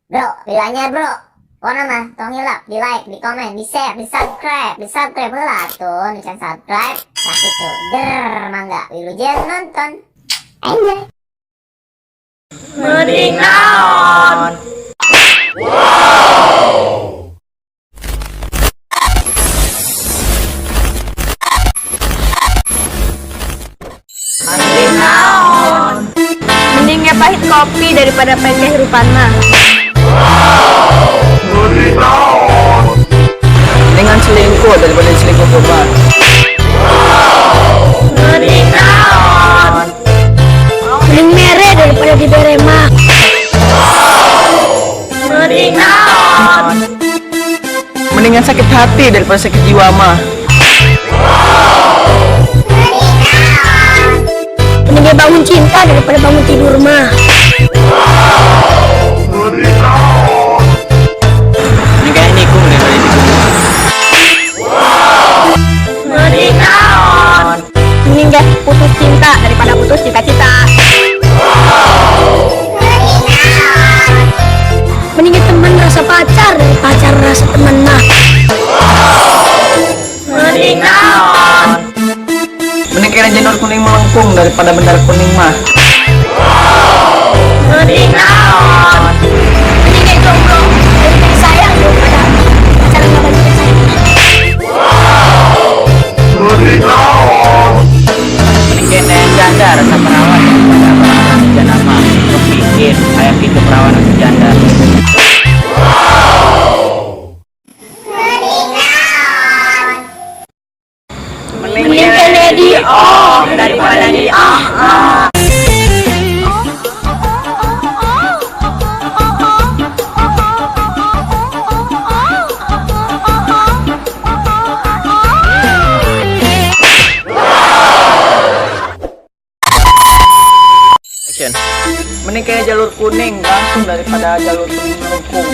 Bro, bilanya bro. Pokoknya mah tong hilap di like, di komen, di share, di subscribe, di subscribe heula atuh, nu can subscribe. Tah kitu. Der mangga wilujeng nonton. Enjoy. Mending naon? Mending naon? Mending pahit kopi daripada pahit kehidupan mah. Mendingan selingkuh daripada selingkuh korban. Mending naon? Mending mere daripada dibere mah. Mending naon? Mendingan sakit hati daripada sakit jiwa mah. Mending bangun cinta daripada bangun tidur mah. Mending kayak nikung daripada nikung. Mending naon? Mending gak putus cinta daripada putus cita-cita. Mending teman rasa pacar dari pacar rasa teman mah. Mending naon? Mending kayak janur kuning melengkung daripada bendera kuning mah. Mending naon? Mending kayak jomblo daripada sayang daripada pacaran gak banyak yang sayang. Mending kayak janda rasa perawan daripada perawan rasa janda mah. Kepikir kayak gitu perawan rasa janda. Mending kene di oh daripada di ah ah. Action. Mending kayak jalur kuning langsung daripada jalur kuning melengkung.